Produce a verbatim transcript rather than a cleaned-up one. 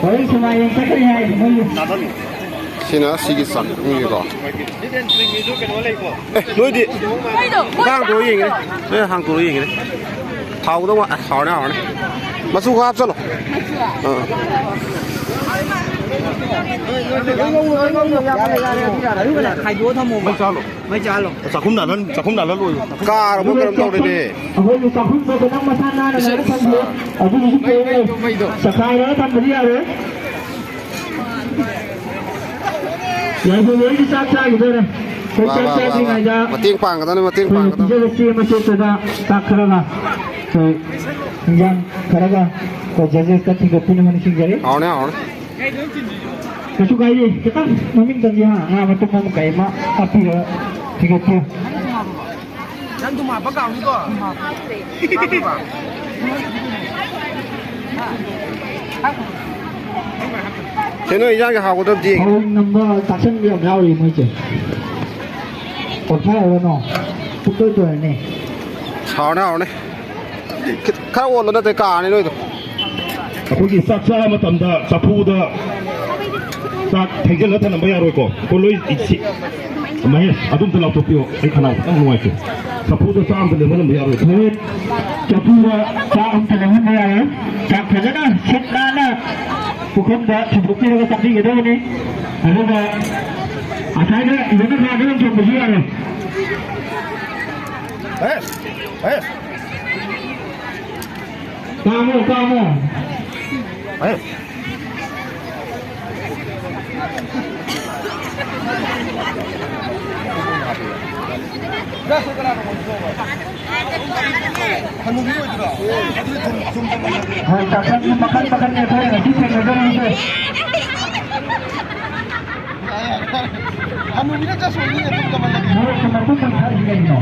ꯍꯣꯔꯦꯟ ꯁꯤꯃꯥ ꯌꯦꯡ ꯆꯠꯀꯅꯤ ꯍꯥꯏ ꯃꯣꯏꯒꯤ꯫ ꯁꯤꯅ ꯁꯤꯒꯤ ꯆꯥꯛꯈꯨꯝꯒꯤꯀꯣ꯫ ꯑꯦ, ꯅꯣꯏꯗꯤ ꯀꯩꯅꯣ? ꯍꯥꯡꯗꯣꯛꯑ ꯌꯦꯡꯒꯦꯅꯦ꯫ ꯅꯣꯏ ꯍꯥꯡꯗꯣꯛꯑ ꯌꯦꯡꯒꯦꯅꯦ꯫ ꯍꯥꯎꯗꯧ ꯃꯥ-, ꯑꯁ, ꯍꯥꯎꯔꯅꯤ, ꯍꯥꯎꯔꯅꯤ꯫ ꯃꯆꯨ ꯈꯔ ꯍꯥꯞꯆꯜꯂꯣ꯫ ꯑꯥ꯫ ꯈꯥꯏꯗꯣꯛꯑ ꯊꯝꯃꯣꯕ꯫ ꯃꯩ ꯆꯥꯍꯜꯂꯣ꯫ ꯃꯩ ꯆꯥꯍꯜꯂꯣ꯫ ꯆꯥꯛꯈꯨꯝ ꯅꯥꯜꯍꯟ-, ꯆꯥꯛꯈꯨꯝ ꯅꯥꯜꯍꯜꯂꯣꯏ꯫ ꯀꯥꯔꯕ ꯀꯩꯅꯣꯝ ꯇꯧꯔꯦꯅꯦ꯫ ꯑꯩꯈꯣꯏꯒꯤ ꯆꯥꯛꯈꯨꯝꯗꯣ ꯈꯤꯇꯪ ꯃꯁꯥ ꯅꯥꯟꯅ ꯏꯁ꯫ ꯅꯥꯟꯅ ꯊꯝꯕꯤꯌꯨ꯫ ꯑꯗꯨꯒꯤꯁꯨ ꯃꯩ, ꯃꯩꯗꯣ, ꯃꯩꯗꯣ꯫ ꯆꯈꯥꯏꯔꯒ ꯊꯝꯕꯗꯤ ꯌꯥꯔꯣꯏ꯫ ꯌꯥꯏꯐꯕ ꯍꯣꯏꯒꯤ ꯆꯥꯛ ꯆꯥꯈꯤꯗꯣꯔꯦ꯫ ꯑꯩꯈꯣꯏ ꯋꯥ, ꯆꯥꯛ ꯋꯥ, ꯋꯥ, ꯋꯥ꯫ ꯆꯥꯗ꯭ꯔꯤꯉꯩꯗ ꯃꯇꯦꯡ ꯄꯥꯡꯒꯗꯕꯅꯤ, ꯃꯇꯦꯡ ꯑꯩꯈꯣꯏ ꯄꯥꯡꯒꯗꯕꯅꯤ꯫ ꯄꯤꯖꯕ ꯆꯦ ꯃꯆꯦꯠꯇꯨꯗ ꯆꯥꯛ ꯈꯔꯒ, ꯑꯩꯈꯣꯏ ꯏꯟꯖꯥꯡ ꯈꯔꯒ, ꯑꯩꯈꯣꯏ judges ꯀ ꯊꯤꯟꯒꯠꯄꯤꯅꯕ ꯅꯤꯡꯁꯤꯡꯖꯔꯤ꯫ ꯍꯥꯎꯔꯅꯤ, ꯍꯥꯎꯔꯅꯤ꯫ ꯀꯩꯁꯨ ꯀꯥꯏꯗꯦ, ꯈꯤꯇꯪ ꯃꯃꯤꯡꯗꯪꯒꯤ, ꯍꯥ, ꯉꯥ ꯃꯇꯨꯝ ꯑꯃ ꯀꯩ ꯑꯃ ꯍꯥꯞꯄꯤꯔꯒ ꯊꯤꯟꯒꯠꯄꯤꯌꯨ꯫ ꯅꯪ ꯊꯨꯝ ꯍꯥꯞꯄ ꯀꯥꯎꯅꯤꯀꯣ꯫ ꯁꯦ, ꯅꯣꯏ ꯏꯟꯖꯥꯡꯁꯦ ꯍꯥꯎꯒꯗ꯭ꯔꯗꯤ ꯌꯦꯡꯒꯦ꯫ ꯊꯧꯔꯤ ꯅꯝꯕ ꯆꯥꯛꯁꯟꯕ ꯌꯥꯝ ꯌꯥꯎꯔꯤ ꯃꯣꯏꯁꯦ꯫ ꯑꯣꯠꯊꯣꯛꯍꯧꯔꯅꯣ꯫ ꯄꯨꯛꯇꯣꯏ ꯇꯣꯏꯔꯅꯤ꯫ ꯍꯥꯎꯔꯅꯤ, ꯍꯥꯎꯔꯅꯤ꯫ ꯈꯤꯠ-, ꯈꯔ ꯑꯣꯠꯂꯣ, ꯅꯠꯇ꯭ꯔꯗꯤ ꯀꯥꯔꯅꯤ ꯅꯣꯏꯗꯣ꯫ ꯑꯩꯈꯣꯏꯒꯤ ꯆꯥꯛ ꯆꯥꯕ ꯃꯇꯝꯗ ꯆꯐꯨꯗ ꯆꯥꯛ ꯊꯦꯡꯖꯤꯜꯂ ꯊꯝꯂꯝꯕ ꯌꯥꯔꯣꯏꯀꯣ꯫ ꯀꯣ ꯂꯣꯏ ꯏꯁꯤ-, ꯃꯍꯦꯁ, ꯑꯗꯨꯝꯇ ꯂꯥꯎꯊꯣꯛꯄꯤꯌꯣ꯫ ꯑꯩ ꯈꯅꯥꯎ ꯈꯤꯇꯪ ꯅꯨꯡꯉꯥꯏꯇꯦ꯫ ꯆꯐꯨꯗ ꯆꯥꯛ ꯑꯝꯇ ꯂꯦꯝꯍꯜꯂꯝꯕ ꯌꯥꯔꯣꯏ꯫ ꯍꯧꯖꯤꯛ ꯆꯐꯨꯗ ꯆꯥꯛ ꯑꯝꯇ ꯂꯦꯝꯍꯟꯕ ꯌꯥꯔꯣꯏ꯫ ꯆꯥꯛ ꯐꯖꯅ ꯁꯤꯠ ꯅꯥꯟꯅ ꯄꯨꯈꯝꯗ ꯊꯝꯗꯣꯛꯄꯤꯔꯒ ꯆꯥꯕꯤꯒꯗꯕꯅꯤ꯫ ꯑꯗꯨꯒ ꯉꯁꯥꯏꯗ ꯌꯦꯅꯈꯥꯗ ꯑꯣꯏꯅ ꯊꯣꯡꯕꯁꯨ ꯌꯥꯔꯣꯏ꯫ ꯃꯍꯦꯁ! ꯃꯍꯦꯁ! ꯀꯥꯝꯃꯣ, ꯀꯥꯝꯃꯣ꯫ ꯃꯍꯦꯁ! ꯍꯣꯏ, ꯆꯥꯛꯁꯪꯒꯤ ꯃꯈꯜ ꯃꯈꯜꯅꯤ ꯑꯩꯈꯣꯏꯅ ꯉꯁꯤ ꯊꯦꯡꯅꯖꯔꯤꯁꯦ꯫ ꯍꯅꯨꯕꯤꯅ ꯆꯥꯁꯣꯏꯅꯤꯅꯦ, ꯊꯨꯝ ꯀꯃꯜꯂꯗꯤ꯫ ꯃꯣꯔꯣꯛꯀꯤ ꯃꯀꯨꯞ ꯃꯟꯊꯛꯁꯤ ꯀꯩꯅꯣ?